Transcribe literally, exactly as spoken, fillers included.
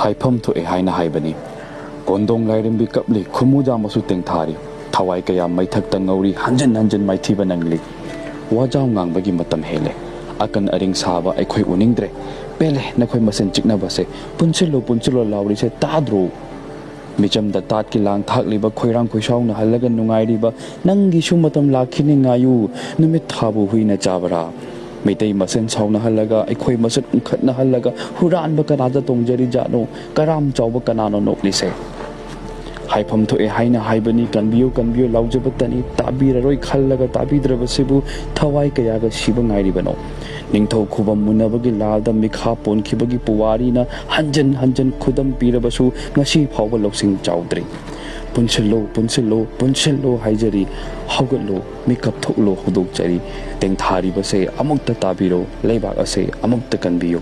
ꯍꯥꯏꯐꯝ ꯊꯣꯛꯑꯦ ꯍꯥꯏꯅ ꯍꯥꯏꯕꯅꯤ꯫ ꯀꯣꯟꯗꯣꯡ ꯂꯥꯏꯔꯦꯝꯕꯤ ꯀꯞꯂꯤ, ꯈꯨꯃꯨꯖꯥ ꯃꯁꯨ ꯇꯦꯡꯊꯥꯔꯤ꯫ ꯊꯋꯥꯏ ꯀꯌꯥ ꯃꯩꯊꯛꯇ ꯉꯧꯔꯤ, ꯍꯟꯖꯤꯟ ꯍꯟꯖꯤꯟ ꯃꯥꯏꯊꯤꯕ ꯅꯪꯂꯤ꯫ ꯋꯥꯖꯥꯎ ꯉꯥꯡꯕꯒꯤ ꯃꯇꯝ ꯍꯦꯜꯂꯦ꯫ ꯑꯀꯟ ꯑꯔꯤꯡ ꯁꯥꯕ ꯑꯩꯈꯣꯏ ꯎꯅꯤꯡꯗ꯭ꯔꯦ꯫ ꯄꯦꯜꯂꯦ ꯅꯈꯣꯏ ꯃꯁꯦꯟ ꯆꯤꯛꯅꯕꯁꯦ꯫ ꯄꯨꯟꯁꯤꯜꯂꯨ, ꯄꯨꯟꯁꯤꯜꯂꯨ ꯂꯥꯎꯔꯤꯁꯦ ꯇꯥꯗ꯭ꯔꯣ? ꯃꯤꯆꯝꯗ ꯇꯥꯠꯀꯤ ꯂꯥꯡ ꯊꯥꯛꯂꯤꯕ ꯈꯣꯏꯔꯥꯡ ꯈꯣꯏꯁꯥꯎꯅꯍꯜꯂꯒ ꯅꯨꯡꯉꯥꯏꯔꯤꯕ ꯅꯪꯒꯤꯁꯨ ꯃꯇꯝ ꯂꯥꯛꯈꯤꯅꯤ, ꯉꯥꯏꯌꯨ꯫ ꯅꯨꯃꯤꯠ ꯊꯥꯕꯨ ꯍꯨꯏꯅ ꯆꯥꯕ꯭ꯔꯥ? ꯃꯩꯇꯩ ꯃꯁꯦꯟ ꯁꯥꯎꯅꯍꯜꯂꯒ, ꯑꯩꯈꯣꯏ ꯃꯁꯦꯟ ꯎꯪꯈꯠꯅꯍꯜꯂꯒ ꯍꯨꯔꯥꯟꯕ ꯀꯅꯥꯗ ꯇꯣꯡꯖꯔꯤꯖꯥꯠꯅꯣ? ꯀꯔꯥꯝ ꯆꯥꯎꯕ ꯀꯅꯥꯅꯣ ꯅꯣꯛꯂꯤꯁꯦ? ꯍꯥꯏꯐꯝ ꯊꯣꯛꯑꯦ ꯍꯥꯏꯅ ꯍꯥꯏꯕꯅꯤ, ꯀꯟꯕꯤꯌꯨ, ꯀꯟꯕꯤꯌꯨ ꯂꯥꯎꯖꯕꯇꯅꯤ꯫ ꯇꯥꯕꯤꯔꯔꯣꯏ ꯈꯜꯂꯒ ꯇꯥꯕꯤꯗ꯭ꯔꯕꯁꯤꯕꯨ ꯊꯋꯥꯏ ꯀꯌꯥꯒ ꯁꯤꯕ ꯉꯥꯏꯔꯤꯕꯅꯣ? ꯅꯤꯡꯊꯧ ꯈꯨꯕꯝ ꯃꯨꯟꯅꯕꯒꯤ ꯂꯥꯜꯗ ꯃꯤꯈꯥ ꯄꯣꯟꯈꯤꯕꯒꯤ ꯄꯨꯋꯥꯔꯤꯅ ꯍꯟꯖꯤꯟ ꯍꯟꯖꯤꯟ ꯈꯨꯗꯝ ꯄꯤꯔꯕꯁꯨ ꯉꯁꯤ ꯐꯥꯎꯕ ꯂꯧꯁꯤꯡ ꯆꯥꯎꯗ꯭ꯔꯤ꯫ ꯄꯨꯟꯁꯤꯜꯂꯨ, ꯄꯨꯟꯁꯤꯜꯂꯨ, ꯄꯨꯟꯁꯤꯜꯂꯨ ꯍꯥꯏꯖꯔꯤ꯫ ꯍꯧꯒꯠꯂꯨ, ꯃꯤꯀꯞ ꯊꯣꯛꯂꯨ ꯍꯧꯗꯣꯛꯆꯔꯤ꯫ ꯇꯦꯡꯊꯥꯔꯤꯕꯁꯦ ꯑꯃꯨꯛꯇ ꯇꯥꯕꯤꯔꯣ, ꯂꯩꯕꯥꯛ ꯑꯁꯦ ꯑꯃꯨꯛꯇ ꯀꯟꯕꯤꯌꯨ꯫